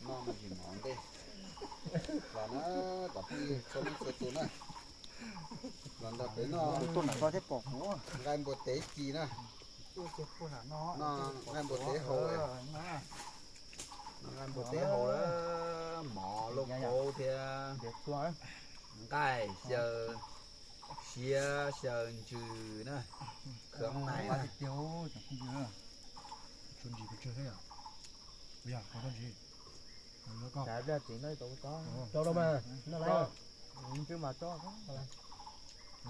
Noj mov ntej los na, cov phooj ywg txhua leej txhua tus na, los nrog peb noj nqaij npua teb ci na, noj nqaij npua teb haus, noj nqaij npua teb haus lawm, mov lauj kaub thiab nqaij xyaw siab xyaw ntsws na, khwv nais na.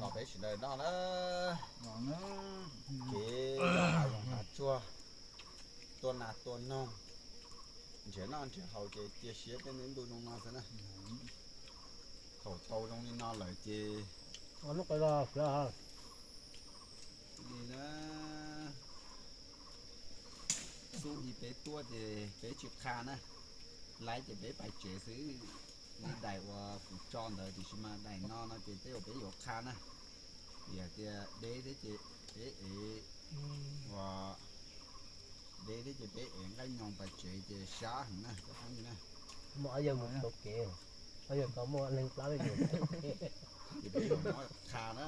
Los peb sawv daws noj na, kev hav zoov hav tsuag, tua nas tua noog, nrhiav noj nrhiav haus ces cia siab tej ntu zoo no xwb na. Thaum tau zoo li no lawm ces li na, xub ib peb tuaj ces peb tsis qha na, laib ces peb pais tsev xwb. Li daim uas kuv tso ntawd tiam sis mas daim no no ces tej uas peb yuav qha na, vim hais tias deb thiab ces peb ev, ua, deb thiab ces peb ev nqaij nyoos pais tsev ces sab heev na cov phooj ywg na. Muaj ob yawg mus taug kev, ob yawg tau muaj leej plab li mus taug kev. Ces peb yuav muab qha na.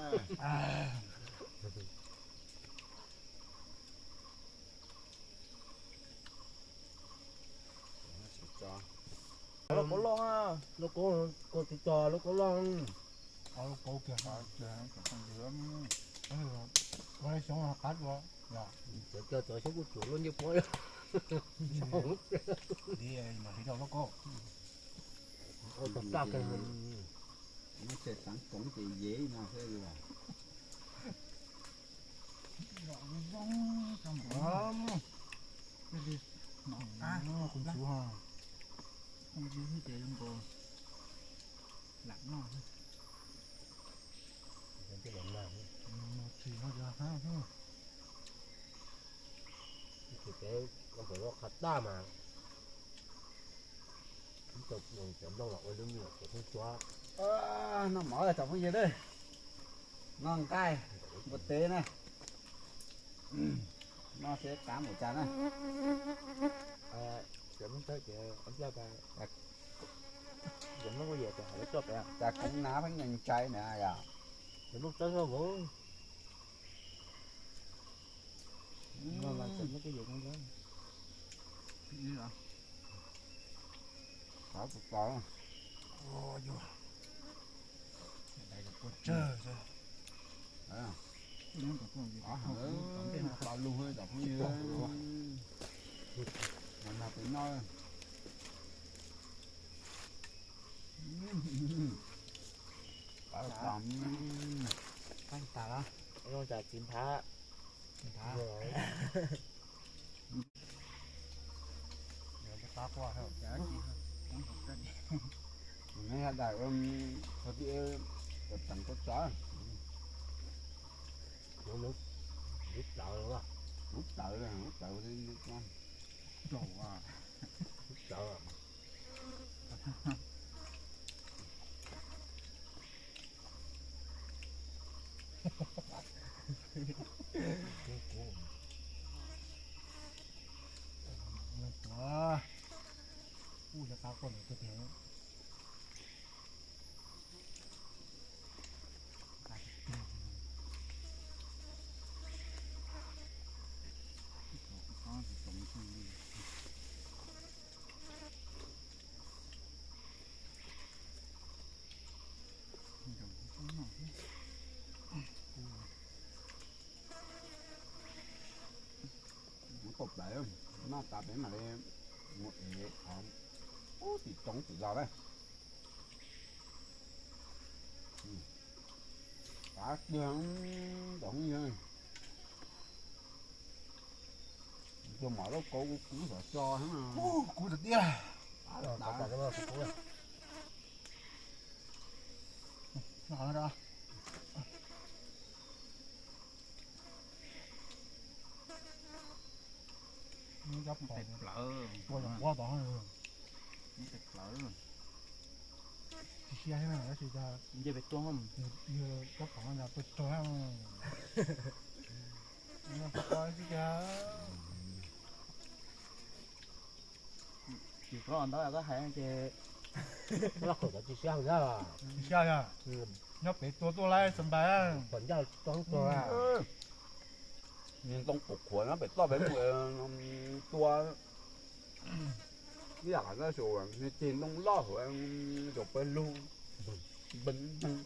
Lauj kaub loj, lauj kaub, koj tiv tog lauj kaub loj. Lauj kaub kiag, ua xyoob qab dua. Cov cog cov xyoob kuj tsuam luaj ncej puab. Di mas hliv rau lauj kaub. Ua tau plaj kawg. Muab tsev taav koov ces yev no xwb. Lam noj. Tsis no ces hab. Ib tug peb ua kom loj qhov taj mas ib tug cov nplooj los ua lub me nyuam cov thoob tsuab. Noj mov cov phooj ywg, noj nqaij npua teb na. Noj seb qab npaum cas na. Cov Hmoob Tawb ces ua ncaj tas, cov Hmoob Kuj Yam ces hais lawv coj pem, cas koob nab pheej nyees ntsais na yom. Cov Hmoob Tawb hauv vauv. Pov lug cov phooj ywg, mas nag pem noj. Qeej tas los, txiv nphav. Neb daim, tib, teev kua txob. Lub plawv, lub plawv, lub plawv. Ub, cov qab quaj ntawd tuag tiag. Muab tau plawv, noj tas peb mam li mus ev qhov ub tim roob tim zos na. Qab tiag, cov phooj ywg. Tus mov lauj kaub kub xov xo thiab na. Kub tiag tiag. Tes plawv, tes plawv, tsis siab thiab na, tab sis nce pem tuaj, yog cov pom no tuaj tsaug, nyob tsis tau tsis cas. Koj ntawd koj hais ces loj khaum tsis siab na. Tsis siab na. Nyob pem tua tuaj laib xas npais. Pom ncauj too tuag. Ntoo qhuav qhuav no pem toj pem mus tua. Ib yam qhov no ces ntoo loj hauv, tus pawg lug npeev npeev.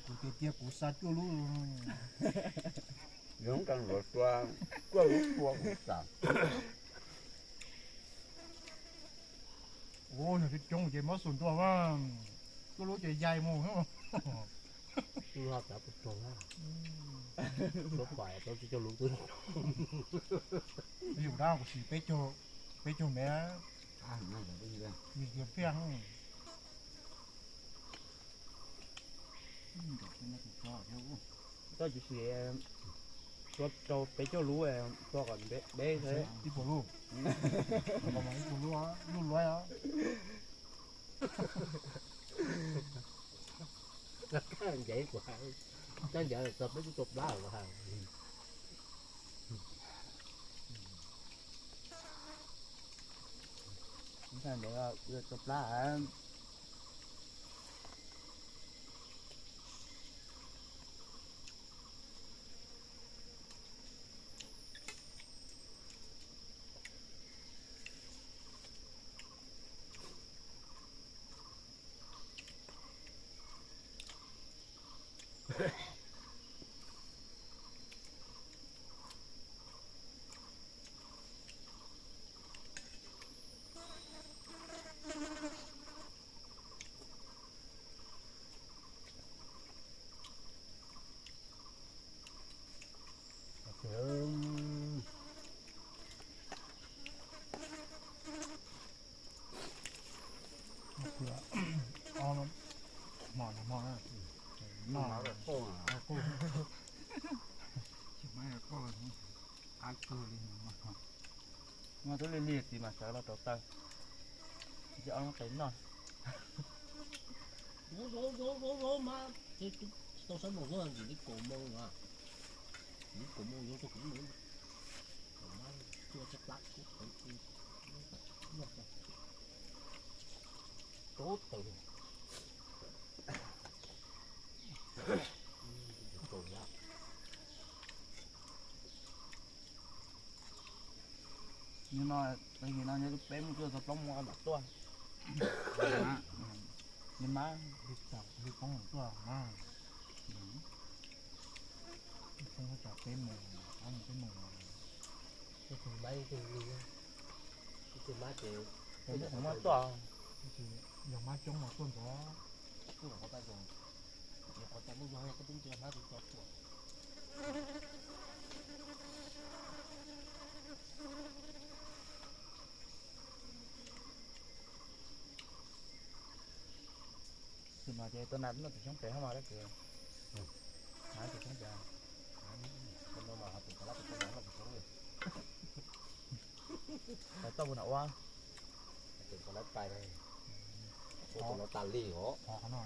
Kuv tias cia kuv xa cuaj lub. Yog ntawd tua cuaj lub tua kuv xam. Ua yog coob coob ces muab xum ntua, cuaj lub ces yais mus. Cuaj lub ho txav puag tuag na. Lub pais tau cuaj lub. Yus dab kuv sim peb caug, peb caug mev. Yus tias phiaj. Koj tsis sim tua rau peb caug lub, tua kom deb thiab. Ib puas lub, ib puas lub, lub luav os. Ncav kuv hais, ncav txog peb lub rau plab kuv hais. Ncav rau plab. Hmo no hmo na, no quj, tsis muaj quj, qab kawg li. Muaj tub li li txiv mas sawv los rau taw, ces ob lub qe noj. Ub, ub, ub, ub, mas tsis tau sawv mus ntawm li kaum moos, li kaum moos zoo rau kuv mus, mas cua tsis plab kuv, rub taws. Nyob no, no peb mus tuaj tau plaub moos lam tuaj. Nws mas li poob tuaj mas, poob tsam peb moos, ob moos peb moos. Ib tug mab ib tug li, ib tug mab ces muab tuaj. Yog mab coob mas tuaj ntxov. Kuj los qhov tag zoo, yog qhov tag lub zog koj twb nce mab tus tso tuaj. Xwm no ces tuaj naj noj tus xyoob pem hab mas dab tsi. Naj tus xyoob pem. Tus no mas ho tus pov lab tus xyoob noj tus xyoob li. Pais toj puas nram ua. Tus pov lab pais, ua tus no tas li os. Qhov no.